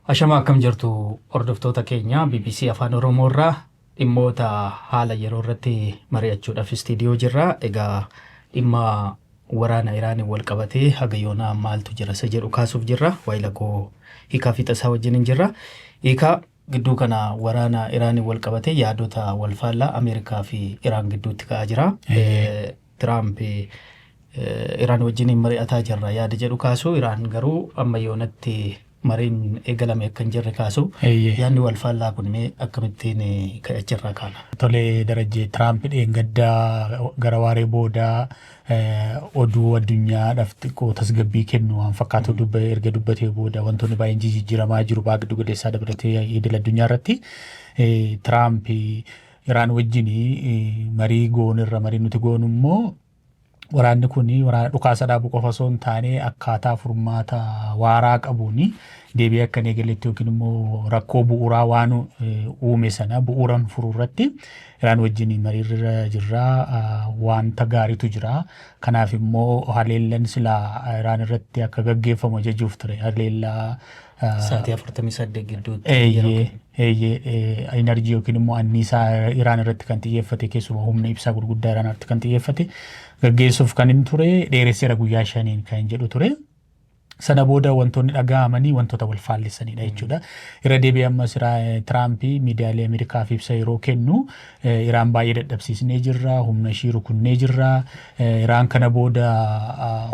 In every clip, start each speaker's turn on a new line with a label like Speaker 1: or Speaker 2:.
Speaker 1: Ashama, akkam jirtu hordoftoota keenya? BBC Afaan Oromoo irraa dhimmoota haala yeroo irratti mari'achuudhaaf istiidiyoo jirra. Egaa dhimma waraana Iraaniin wal qabatee haga yoonaa maaltu jira isa jedhu kaasuuf jirra. Waayila koo Hiikaa Fiixasaa wajjin hin jirra. Hiikaa, gidduu kana waraana Iraaniin wal qabatee yaadota wal faallaa Ameerikaa fi Iraan gidduutti ka'aa jira. Tiraamp Iraan wajjin mari'ataa jirra yaada jedhu kaasu, Iraan garuu amma yoonatti mariin eegalame akka hin jirre kaasu. Yaadni wal faallaa kun mee akkamittiin ka'achirraa kaana?
Speaker 2: Tolee Darajjee, Tiraamp dheengaddaa gara waaree boodaa oduu addunyaadhaaf xiqqoo tasgabbii kennu waan fakkaatu erga dubbatee booda wantoonni baay'een jijjiiramaa jiru, ba'a giddu galeessaa dabalatee idil addunyaa irratti. Tiraamp Iraan wajjin marii goonirra, marii nuti goonu immoo waraanni kun waraana dhukaasa dhaabuu qofa osoo hin taane akkaataa furmaata waaraa qabuun deebi'ee akka hin eegaletti yookiin immoo rakkoo bu'uuraa waan uume sana bu'uuraan furuu irratti Iraan wajjin mariirra jirraa, wanta gaariitu jira. Kanaaf immoo haleellan silaa Iraan irratti akka gaggeeffamu ajajuuf ture. Haleellaa
Speaker 1: Sa'aatii 48 gidduutti.
Speaker 2: Eeyyee, eeyyee, energy yookiin immoo anniisaa Iraan irratti kan xiyyeeffate, keessumaa humna ibsaa gurguddaa Iraan irratti kan xiyyeeffate gaggeessuuf kan inni ture dheeresseera guyyaa 5n kan jedhu ture. Sana booda wantoonni dhaga'amanii wantoota wal faallessanidha jechuudha. Irra deebi'ee ammas Tiraampii miidiyaalee Ameerikaaf ibsa yeroo kennu, Iraan baay'ee dadhabsiisnee jirra, humna ishii rukunnee jirra, Iraan kana booda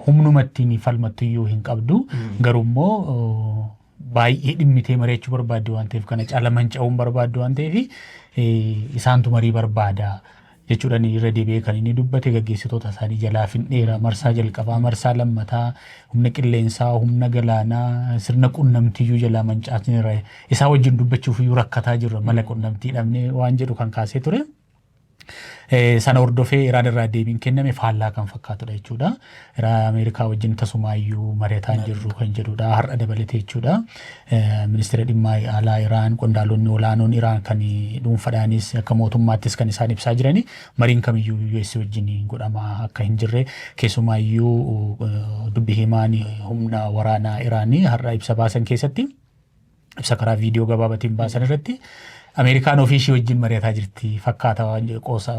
Speaker 2: humnuma ittiin falmattu iyyuu hin qabdu. Garuu immoo baay'ee dhimmitee mari'achuu barbaaddi waan ta'eef, kana caala manca'uun barbaaddu waan ta'eef, isaantu marii barbaada jechuudhaan irra deebi'ee kan inni dubbate. Gaggeessitoota isaanii jalaa finneera, marsaa jalqabaa, marsaa lammataa, humna qilleensaa, humna galaanaa, sirna qunnamtiyyuu jalaa mancaasneera, isaa wajjin dubbachuuf iyyuu rakkataa jirra, mala qunnamtii dhabnee waan jedhu kan kaasee ture. Sana hordofee Iraan irraa deebiin kenname faallaa kan fakkaatudha jechuudha. Iraan Ameerikaa wajjin tasumaayyuu mari'ataa hin jirru kan jedhudha. Har'a dabalatee jechuudha. Ministeera dhimma alaa Iraan, qondaalonni olaanoon Iraan kan dhuunfadhaanis akka mootummaattis kan isaan ibsaa jirani mariin kamiyyuu US wajjin godhamaa akka hin jirre, keessumaayyuu dubbi himaan humna waraanaa Iraanii har'a ibsa baasan keessatti, ibsa karaa viidiyoo gabaabatiin baasan irratti, Ameerikaan ofii ishii wajjin mari'ataa jirti fakkaata waan jedhu, qoosa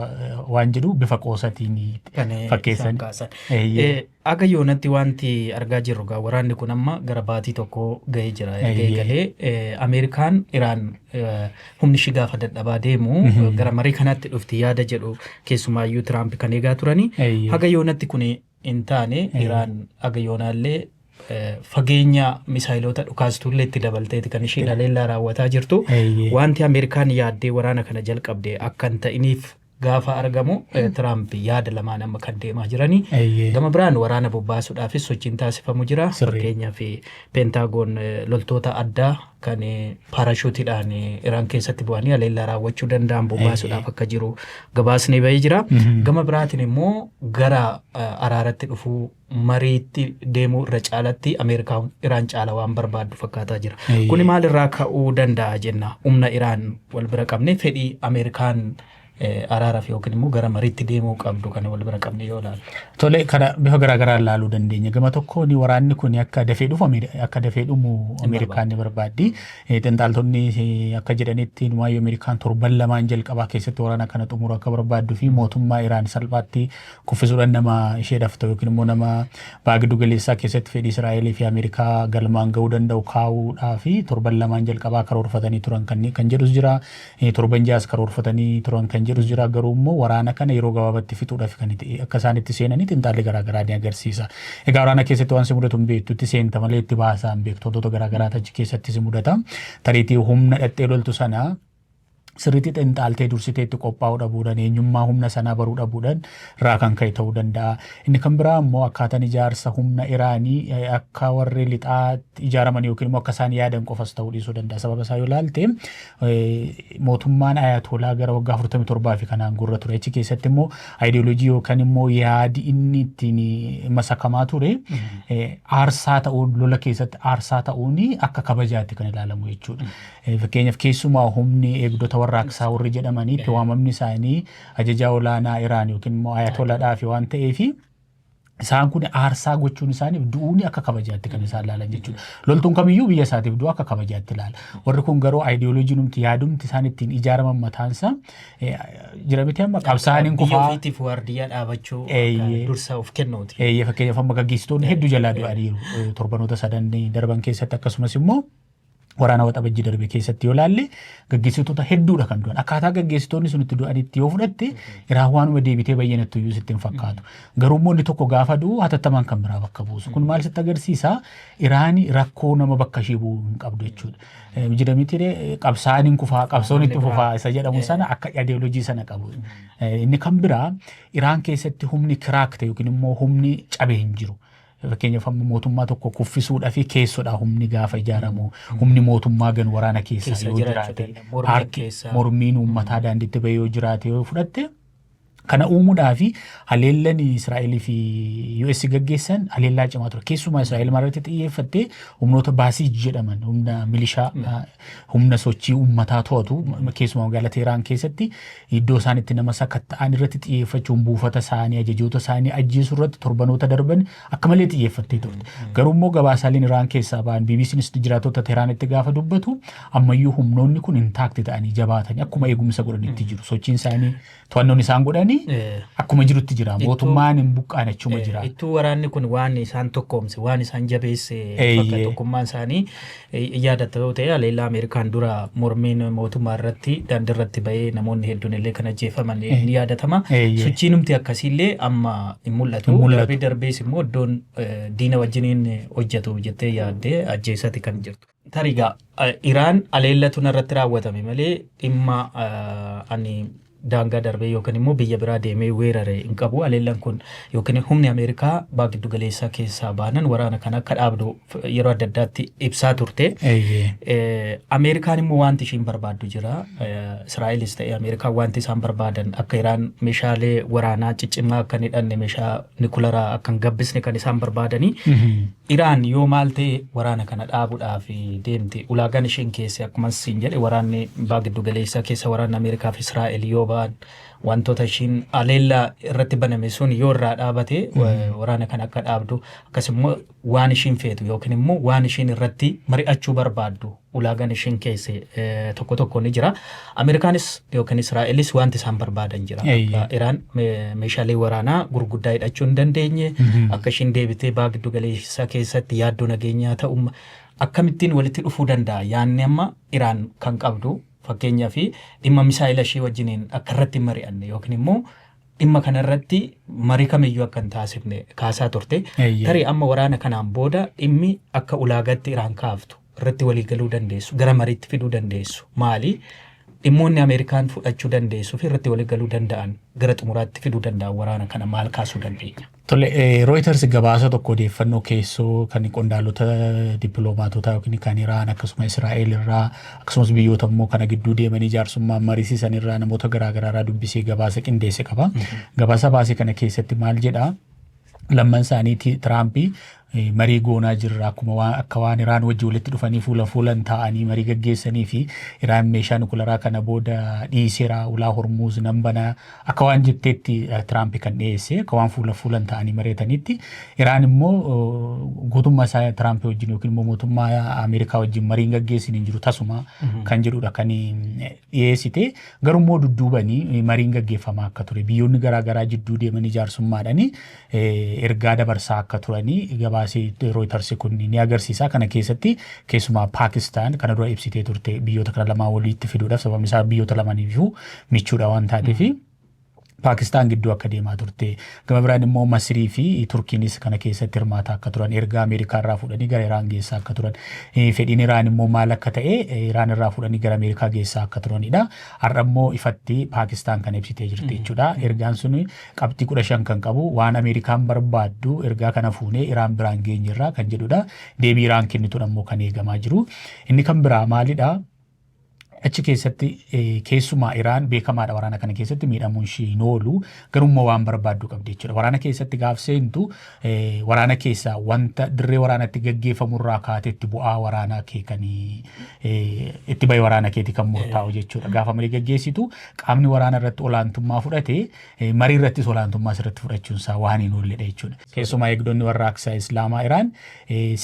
Speaker 2: waan jedhu bifa qoosatiin
Speaker 1: kan
Speaker 2: fakkeessan.
Speaker 1: Isaan kaasan. Aga yoonatti wanti argaa jirru gaa waraanni kun amma gara baatii tokko gahee jira. Erga eegalee Ameerikaan Iraan humni ishii gaafa dadhabaa deemu gara marii kanaatti dhufti yaada jedhu keessumaayyuu Tiraamp kan eegaa turani. Haga yoonatti kun hin taane. Iraan haga yoonaallee fageenya misaayiloota dhukaastuullee itti dabalteeti kan ishiin haleellaa raawwataa jirtu. Wanti Ameerikaan yaaddee waraana kana jalqabde akka hin ta'iniif gaafa argamu, Tiraamp yaada lamaan amma kan deemaa jiranii. Gama biraan waraana bobbaasuudhaafis sochiin taasifamu jira. Fakkeenyaaf Peentaagoon loltoota addaa kan paarashuutiidhaan Iraan keessatti bu'anii haleellaa raawwachuu danda'an bobbaasuudhaaf akka jiru gabaasni bahee jira. Gama biraatiin immoo gara araaratti dhufuu, mariitti deemuu irra caalatti Ameerikaan Iraan caala waan barbaaddu fakkaataa jira. Kuni maalirraa ka'uu danda'a jenna? Humna Iraan wal bira qabne, fedhii Ameerikaan araaraaf yookiin immoo gara mariitti deemuu qabdu kana wal bira qabne yoo ilaalle.
Speaker 2: Tole, kana bifa garaa garaan ilaaluu dandeenya. Gama tokkoon waraanni kun akka dafee dhufu, akka dafee dhumu Ameerikaan ni barbaaddi. Xiinxaltoonni akka jedhanitti inumaayyuu Ameerikaan torban 2n jalqabaa keessatti waraana kana xumuru akka barbaadduu fi mootummaa Iraan salphaatti kuffisuudhaan nama isheedhaaf ta'u yookiin immoo nama ba'a giddu galeessaa keessatti fedhii Israa'elii fi Ameerikaa galmaan ga'uu danda'u kaa'uudhaa fi torban 2n jalqabaa karoorfatanii turan kan jedhus jira. Torban 6s karoorfatanii turan kan jedhus jira. Garuu immoo waraana kana yeroo gabaabaatti fixuudhaaf kan akka isaan itti seenanii xiinxalli garaa garaa ni agarsiisa. Egaa waraana keessatti waan si mudatu hin beektu, itti seenta malee itti baasaa hin beektu, wantoota garaa garaatu achi keessatti si mudata. Tariitii humna dhattee loltu sana sirriitti xiinxaaltee dursitee itti qophaa'uu dhabuudhaan, eenyummaa humna sanaa baruu dhabuudhaan irraa kan ka'e ta'uu danda'a. Inni kan biraa immoo akkaataan ijaarsa humna Iraanii akka warri lixaa ijaaraman yookiin immoo akka isaan yaadan qofas ta'uu dhiisuu danda'a. Sababa isaa yoo ilaalte, mootummaan Ayatolaa gara waggaa 47 fi kanaan gurra ture. Achi keessatti immoo ayidiyooloojii yookaan immoo yaadi inni ittiin masakamaa ture aarsaa ta'uun, lola keessatti aarsaa ta'uun akka kabajaatti kan ilaalamu jechuudha. Fakkeenyaaf keessumaa humni eegdota warraaqsaa warri jedhamanii itti waamamni isaanii ajajaa olaanaa Iraan yookiin immoo Ayatolaadhaaf waan ta'eefi Isaan kun aarsaa gochuun isaaniif du'uuni akka kabajaatti kan isaan ilaalan jechuudha. Loltuun kamiyyuu biyya isaatiif du'a akka kabajaatti ilaala. Warri kun garuu aayidiyooloojiin numti yaadumti isaan ittiin ijaaraman mataansa jira miti, amma qabsaa'aniin
Speaker 1: Biyya
Speaker 2: kufaa.
Speaker 1: ofiitiif waardiyyaa dhaabachuu akka dursa of kennuuti.
Speaker 2: Fakkeenyaaf, amma gaggeessitoonni hedduu jalaa du'aniiru torbanoota sadan darban keessatti. Akkasumas immoo waraana Waxabajjii darbe keessatti yoo ilaalle, gaggeessitoota hedduudha kan du'an. Akkaataa gaggeessitoonni sun itti du'anitti yoo fudhatte, Iraan waanuma deebitee bayyanattu iyyuu sitti hin fakkaatu. Garuu immoo inni tokko gaafa du'u hatattamaan kan biraa bakka buusu. Kun maal sitti agarsiisa? Iraan rakkoo nama bakka ishee bu'uu hin qabdu jechuudha. Jira miti, qabsaa'aan hin kufaa, qabsoon itti fufaa isa jedhamu sana akka ideoloojii sana qabu. Inni kan biraa, Iraan keessatti humni crack ta'e yookiin immoo humni cabe hin jiru. Fakkeenyaaf, amma mootummaa tokko kuffisuudhaa fi keessodhaa humni gaafa ijaaramu, humni mootummaa gan waraana keessa
Speaker 1: Keessa
Speaker 2: yoo
Speaker 1: jiraachuu
Speaker 2: jiraate
Speaker 1: danda'a. Mormiin keessa.
Speaker 2: Mormiin uummataa daandiitti bahee yoo jiraate yoo fudhatte, kana uumuudhaa fi haleellan Israa'elii fi US gaggeessan haleellaa cimaa ture. Keessumaa Israa'el irratti xiyyeeffattee humnoota Baasiij jedhaman, humna milishaa, humna sochii uummataa to'atu, keessumaa magaalaa Teheraan keessatti iddoo isaan itti nama sakatta'an irratti xiyyeeffachuun buufata isaanii, ajajoota isaanii ajjeesuu irratti torbanoota darban akka malee xiyyeeffattee turte. Garuu immoo gabaasaaleen Iraan keessaa ba'an, BBCnis jiraattota Teheraanitti gaafa dubbatu, ammayyuu humnoonni kun intact ta'anii jabaatanii akkuma eegumsa godhanitti jiru. Sochiin isaanii, to'annoon isaan godhanii akkuma jirutti jira. Mootummaan hin buqqaane, achuma jira.
Speaker 1: Ittuu waraanni kun waan isaan tokkoomse, waan isaan jabeesse bakka tokkummaan isaanii yaadatta yoo ta'e, haleellaa Ameerikaan dura mormiin mootummaa irratti daandii irratti bahee namoonni hedduun illee kan ajjeefaman ni yaadatama. Sochiinumti akkasiillee amma hin mul'atu.
Speaker 2: Hin mul'atu.
Speaker 1: Darbee darbees immoo iddoon diina wajjiniin hojjetu jettee yaaddee ajjeesati kan jirtu. Tarigaa Iraan haleellatu narratti raawwatame malee dhimma ani daangaa darbee yookiin immoo biyya biraa deemee weerare hin qabu. Haleellaan kun yookiin humni Ameerikaa baha giddu galeessaa keessaa baanan waraana kana akka dhaabdu yeroo adda addaatti ibsaa turte. Ameerikaan immoo wanti ishiin barbaaddu jira. Israa'elis ta'e Ameerikaan wanti isaan barbaadan akka Iraan meeshaalee waraanaa ciccimaa akka hin hidhanne, meeshaa nikularaa akka hin gabbisne kan isaan barbaadanii. Iraan yoo maal ta'e waraana kana dhaabuudhaaf deemti? Ulaagaan isheen keesse, akkuma siin jedhe, waraanni baha giddu galeessaa keessa waraanni Ameerikaa fi Israa'el yoo ba'an, wantoota ishiin haleellaa irratti baname sun yoo irraa dhaabate waraana kana akka dhaabdu, akkasumas waan ishiin feetu yookiin immoo waan ishiin irratti mari'achuu barbaaddu ulaagaan ishiin keesse tokko tokko ni jira. Ameerikaanis yookiin Israa'elis wanti isaan barbaadan jira. Akka Iraan meeshaalee waraanaa gurguddaa hidhachuu hin dandeenye, akka ishiin deebitee baha giddu galeessaa keessatti yaaddoo nageenyaa ta'u akkamittiin walitti dhufuu danda'a? Yaanni amma Iraan kan qabdu, fakkeenyaa fi dhimma misaa'ila ishee wajjiniin akka irratti hin mari'anne yookiin immoo dhimma kanarratti marii kamiyyuu akka hin taasifne kaasaa turte. Tarii amma waraana kanaan booda dhimmi akka ulaagaatti Iraan kaaftu irratti walii galuu dandeessu, gara mariitti fiduu dandeessu maali? Dhimmoonni Ameerikaan fudhachuu dandeessuu fi irratti walii galuu danda'an, gara xumuraatti fiduu danda'an waraana kana maal kaasuu dandeenya?
Speaker 2: Tole, Reuters gabaasa tokko odeeffannoo keessoo kan qondaalota dippiloomaatotaa yookiin kan Iraan akkasuma Israa'el irraa, akkasumas biyyoota immoo kana gidduu deemanii jaarsummaan mariisisan irraa namoota garaagaraa irraa dubbisee gabaasa qindeesse qaba. Gabaasa baase kana keessatti maal jedhaa? Lamman isaanii Tiraampii marii goonaa jirra, akkuma waan akka waan Iraan wajji walitti dhufanii fuula fuulan taa'anii marii gaggeessanii fi Iraan meeshaa nukularaa kana booda dhiiseera, ulaa Hormuuz nan banaa akka waan jetteetti Tiraampi kan dhiyeesse, akka waan fuula fuulan taa'anii mari'atanitti. Iraan immoo guutummaa isaa Tiraampi wajjin yookiin immoo mootummaa Ameerikaa wajjin mariin gaggeessin hin jiru tasuma kan jedhudha kan dhiyeessite. Garuu immoo dudduubanii mariin gaggeeffamaa akka ture, biyyoonni garaagaraa jidduu deemanii jaarsummaadhanii ergaa dabarsaa akka turanii gabaasii Reuters kun ni agarsiisa. Kana keessatti keessumaa Paakistaan kana dura ibsitee turte biyyoota kana lamaan walitti fiduudhaaf, sababni isaa biyyoota lamaaniifuu michuudha waan taateefi. Paakistaan gidduu akka deemaa turte. Gama biraan immoo Masrii fi Turkiinis kana keessatti hirmaataa akka turan, ergaa Ameerikaa irraa fuudhanii gara Iraan geessaa akka turan. Fedhiin Iraan immoo maal akka ta'e Iraan irraa fuudhanii gara Ameerikaa geessaa akka turanidha. Har'a immoo ifatti Paakistaan kana ibsitee jirti jechuudha. Ergaan sun qabxii 15 kan qabu, waan Ameerikaan barbaaddu ergaa kana fuunee Iraan biraan geenyerra kan jedhudha. Deebii Iraan kennitudha immoo kan eegamaa jiru. Inni kan biraa maalidha? Achi keessatti keessumaa Iraan beekamaadha, waraana kana keessatti miidhamuun ishii hin oolu, garummaa waan barbaaddu qabdi jechuudha. Waraana keessatti gaaf seentu waraana keessaa wanta dirree waraanatti gaggeeffamurraa kaatetti bu'aa waraanaa kee kan itti bahe waraana keeti kan murtaa'u jechuudha. Gaafa marii gaggeessitu qaamni waraana irratti olaantummaa fudhate marii irrattis olaantummaa sirratti fudhachuun isaa waan hin oolledha jechuudha. Keessumaa eegdonni warraaqsa Islaamaa Iraan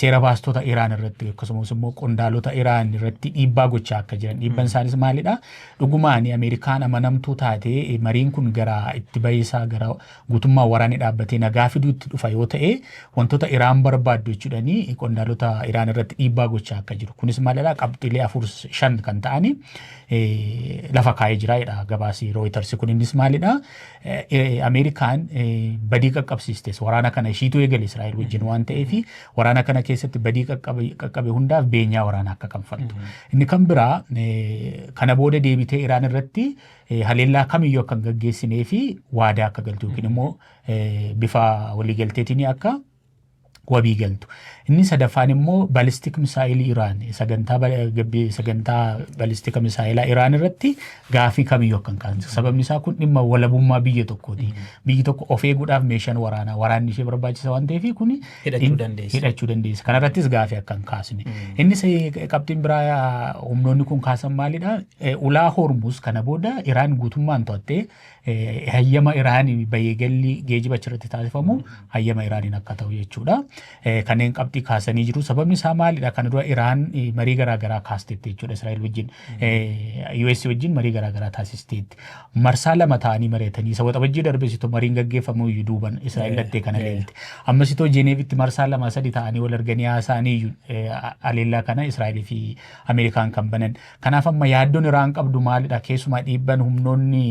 Speaker 2: seera baastota Iraan irratti akkasumas immoo qondaalota Iraan irratti dhiibbaa gochaa akka jiran. Dhiibban isaanis maalidha? Dhugumaan Ameerikaan amanamtuu taate, mariin kun gara itti bahisaa gara guutummaa waraanni dhaabbatee nagaa fiduutti dhufa yoo ta'e, wantoota Iraan barbaaddu jechuudhani qondaalota Iraan irratti dhiibbaa gochaa akka jiru. Kunis maalidha? Qabxiilee afur shan kan ta'ani lafa kaa'ee jira jedha gabaasi Reuters kun. Innis maalidha? Ameerikaan badii qaqqabsiistes, waraana kana ishiitu eegale Israa'el wajjin waan ta'eef, waraana kana keessatti badii qaqqabe hundaaf beenyaa waraanaa akka kanfaltu. Inni kan biraa kana booda deebitee Iraan irratti haleellaa kamiyyuu akka hin gaggeessinee fi waadaa akka galtu yookiin immoo bifa waliigalteetiin akka wabii galtu. Inni sadaffaan immoo ballistic misaayilii Iraan, sagantaa ballistic misaayilaa Iraan irratti gaafii kamiyyuu akka hin kaasne. Sababni isaa kun dhimma walabummaa biyya tokkooti. Biyyi tokko of eeguudhaaf meeshaan waraanaa waraanni ishee barbaachisa waan ta'eef kun
Speaker 1: hidhachuu dandeessi.
Speaker 2: Hidhachuu dandeessi. Kanarrattis gaafii akka hin kaasne. Innis qabxiin biraa humnoonni kun kaasan maalidha? Ulaa Hormuz kana booda Iraan guutummaan to'attee hayyama Iraan bayeegalli geejiba achirratti taasifamu hayyama Iraaniin akka ta'u jechuudha. Kanneen qabxii kaasanii jiru. Sababni isaa maalidha? Kana dura Iraan marii garaa garaa kaasteetti jechuudha Israa'el wajjin. US wajjin marii garaa garaa taasisteetti. Marsaa lama ta'anii mari'atanii isa Waxabajjii darbes itoo mariin gaggeeffamu iyyuu duuban Israa'el dhattee kana leelte. Ammas itoo Jeneevitti marsaa lama sadi ta'anii wal arganii haasa'anii iyyuu haleellaa kana Israa'elii fi Ameerikaan kan banan. Kanaaf amma yaaddoon Iraan qabdu maalidha? Keessumaa dhiibban humnoonni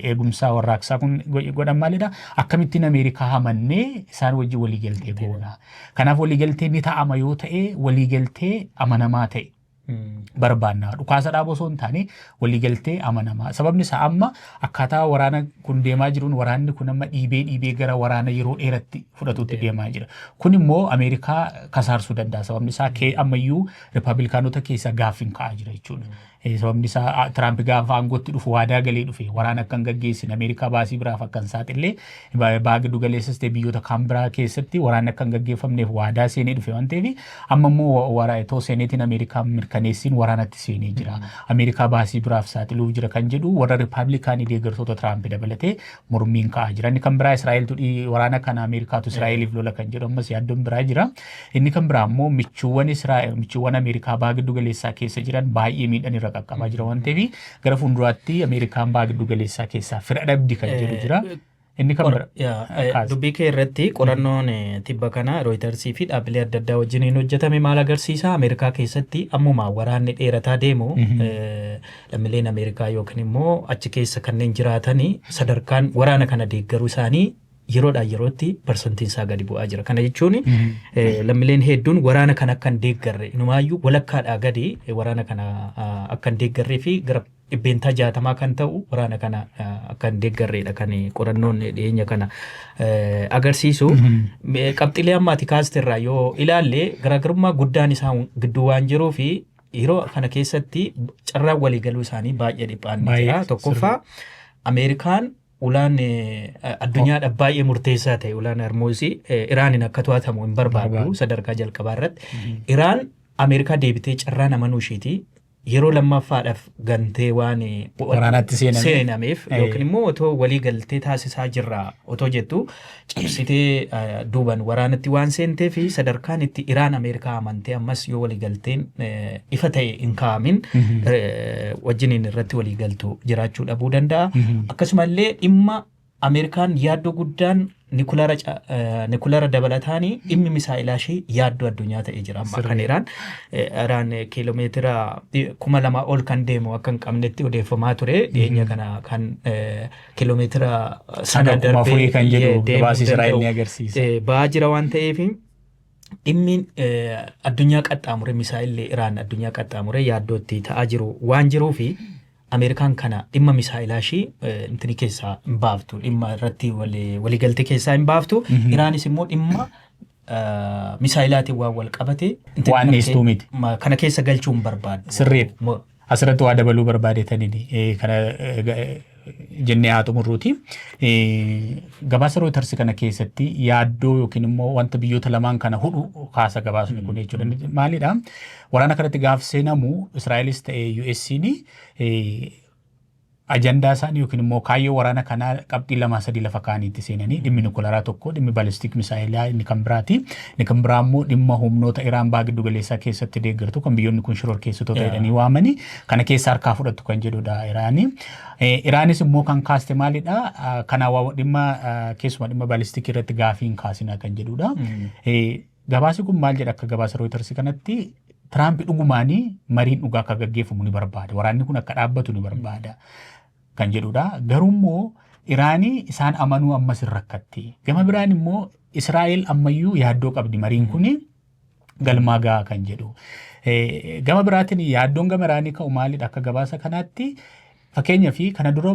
Speaker 2: eegumsaa warraaqsaa kun godhan maalidha? Akkamittiin Ameerikaa hamannee isaan wajjin waliigaltee goona? Kanaaf waliigaltee ni ta'ama yoo ta'e, waliigaltee amanamaa ta'e barbaanna. Dhukaasa dhaabuu osoo hin taane waliigaltee amanamaa. Sababni isaa amma akkaataa waraana kun deemaa jiruun waraanni kun amma dhiibee dhiibee gara waraana yeroo dheeratti fudhatutti deemaa jira. Kun immoo Ameerikaa kasaarsuu danda'a. Sababni isaa ammayyuu Rippaabilikaanota keessaa gaaffiin ka'aa jira jechuudha. Sababni isaa Tiraamp gaafa aangootti dhufu waadaa galee dhufe waraana akka hin gaggeessine, Ameerikaa baasii biraaf akka hin saaxillee, baha giddu galeessas ta'e biyyoota kaan biraa keessatti waraanni akka hin gaggeeffamneef waadaa seenee dhufe waan ta'eef, amma immoo itoo seeneetiin Ameerikaa mirkaneessiin waraanatti seenee jira. Ameerikaa baasii biraaf saaxiluuf jira kan jedhu warra Rippaabilikaanii deeggartoota Tiraamp dabalatee mormiin ka'aa jira. Inni kan biraa Israa'eltu waraana kana Ameerikaatu Israa'eliif lola kan jedhu ammas yaaddoon biraa jira. Inni kan biraa immoo michuuwwan Israa'el, michuuwwan Ameerikaa baha giddu galeessaa keessa jiran baay'ee miidhan irra qaqqabaa jira waan ta'eef, gara fuulduraatti Ameerikaan baha giddu galeessaa keessaa fira dhabdi kan jedhu jira. Inni kan
Speaker 1: biraa. Dubbii kee irratti qorannoon tibba kana Rooyitarsii fi dhaabbilee adda addaa wajjiniin hojjetame maal agarsiisa? Ameerikaa keessatti ammuma waraanni dheerataa deemu lammiileen Ameerikaa yookiin immoo achi keessa kanneen jiraatanii sadarkaan waraana kana deeggaruu isaanii yeroodhaa yerootti parsantiin isaa gadi bu'aa jira. Kana jechuun lammiileen hedduun waraana kana akka hin deeggarre, inumaayyuu walakkaadhaa gadi waraana kana akka hin deeggarree fi gara 60% kan ta'u waraana kana akka hin deeggarreedha kan qorannoon dhiyeenya kana agarsiisu. Qabxiilee ammaati kaaste irraa yoo ilaalle, garaagarummaa guddaan isaan gidduu waan jiruu fi yeroo kana keessatti carraan waliigaluu isaanii baay'ee dhiphaan ni jira. Tokkoffaa, Ameerikaan ulaan addunyaadhaaf baay'ee murteessaa ta'e, ulaan Hormuuzii, Iraaniin akka to'atamu hin barbaadu sadarkaa jalqabaa irratti. Iraan Ameerikaa deebitee carraan amanuu isheetii yeroo lammaffaadhaaf gantee waan
Speaker 2: waraanatti
Speaker 1: seenameef yookiin immoo otoo walii galtee taasisaa jirra otoo jettu cabsitee duuban waraanatti waan seentee fi sadarkaan itti Iraan Ameerikaa amantee ammas yoo walii galteen ifa ta'e hin kaa'amin wajjiniin irratti walii galtu jiraachuu dhabuu danda'a. Akkasumallee dhimma Ameerikaan yaaddoo guddaan nikulara dabalataanii dhimmi misaa'ilaa ishee yaaddoo addunyaa ta'ee jira amma kan Iraan kiiloomeetira 2000 ol kan deemu akka hin qabnetti odeeffamaa ture, dhiyeenya kana kan kiiloomeetira
Speaker 2: sana darbee kan jedhu gabaasi Israa'el ni agarsiisa.
Speaker 1: Ba'aa jira waan ta'eef, dhimmi addunyaa qaxxaamure misaa'illi Iraan addunyaa qaxxaamure yaaddootti ta'aa jiru waan jiruufi Ameerikaan kana dhimma misaa'ilaa ishii intini keessaa hin baaftu, dhimma irratti waliigaltee keessaa hin baaftu. Iraanis immoo dhimma misaa'ilaatiin waan wal qabate
Speaker 2: waan dhiistuu miti.
Speaker 1: Kana keessa galchuu hin barbaaddu.
Speaker 2: Sirriidha. Asirratti waa dabaluu barbaadetaniin kana jennee haa xumurruuti. Gabaasa Reuters kana keessatti yaaddoo yookiin immoo wanta biyyoota lamaan kana hudhu kaasa gabaasni kun jechuudha. Maalidha? Waraana kanatti gaaf seenamu Israa'elis ta'e US'n ajandaa isaanii yookiin immoo kaayyoo waraana kanaa qabxii lamaa sadii lafa kaa'aniitti seenanii, dhimmi nukilaaraa tokko, dhimmi ballistic misaayilaa inni kan biraati. Inni kan biraa immoo dhimma humnoota Iraan baha giddu galeessaa keessatti deeggartu kan biyyoonni kun shororkeessitoota jedhanii waamanii kana keessa harkaa fudhattu kan jedhudha Iraanii. Iraanis immoo kan kaaste maalidha? Kana dhimma keessumaa dhimma ballistic irratti gaafii hin kaasinaa kan jedhudha. Gabaasi kun maal jedha? Akka gabaasa Reuters kanatti Tiraamp dhugumaanii mariin dhugaa akka gaggeeffamu ni barbaada. Waraanni kun akka dhaabbatu ni barbaada kan jedhudha. Garuu immoo Iraanii isaan amanuu ammas hin rakkatti. Gama biraan immoo Israa'el ammayyuu yaaddoo qabdi mariin kuni galmaa gahaa kan jedhu. Gama biraatiin yaaddoon gama Iraanii ka'u maalidha? Akka gabaasa kanaatti, fakkeenyaa fi kana dura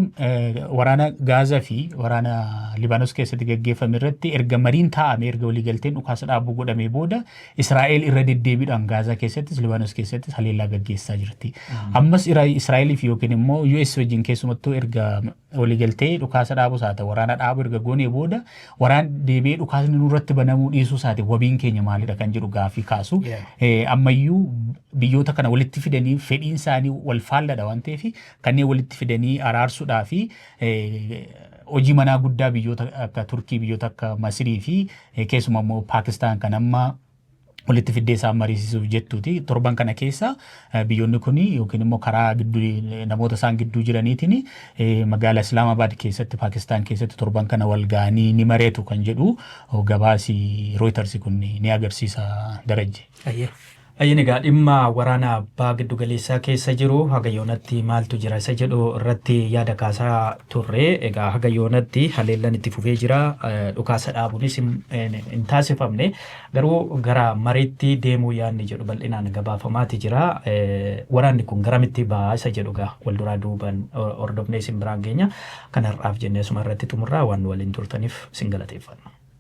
Speaker 2: waraana Gaazaa fi waraana Libaanos keessatti gaggeeffame irratti erga mariin taa'ame, erga waliigalteen dhukaasa dhaabuu godhamee booda, Israa'el irra deddeebiidhaan Gaazaa keessattis Libaanos keessattis haleellaa gaggeessaa jirti. Ammas Israa'eliif yookiin immoo US wajjin keessumattuu erga waliigaltee dhukaasa dhaabus haa ta'u waraana dhaabuu erga goonee booda waraan deebi'ee dhukaasni nurratti banamuu dhiisuu isaati wabiin keenya maalidha kan jedhu gaafii kaasu. Ammayyuu biyyoota kana walitti fidanii, fedhiin isaanii wal faalladha waan ta'eef, kanneen walitti fidanii araarsuudhaa fi hojii manaa guddaa biyyoota akka Turkii, biyyoota akka Masirii fi keessumaa immoo Paakistaan kan amma walitti fiddee isaan mariisisuuf jettuuti. Torban kana keessa biyyoonni kun yookiin immoo karaa gidduu namoota isaan gidduu jiraniitiin magaalaa Islaamabaad keessatti, Paakistaan keessatti torban kana wal ga'anii ni mareetu kan jedhu gabaasi Reuters kun ni agarsiisa, Darajje.
Speaker 1: Ayyeen, egaa dhimma waraana abbaa giddugaleessaa keessa jiru haga yoonatti maaltu jira isa jedhu irratti yaada kaasaa turre. Egaa haga yoonatti haleellan itti fufee jira, dhukaasa dhaabuunis hin taasifamne, garuu gara mariitti deemuu yaadni jedhu bal'inaan gabaafamaati jira. Waraanni kun garamitti ba'a isa jedhu gaa wal duraa duuban hordofnee isin biraan geenya. Kan har'aaf jennee asuma irratti xumurraa. Waan waliin turtaniif isin galateeffanna.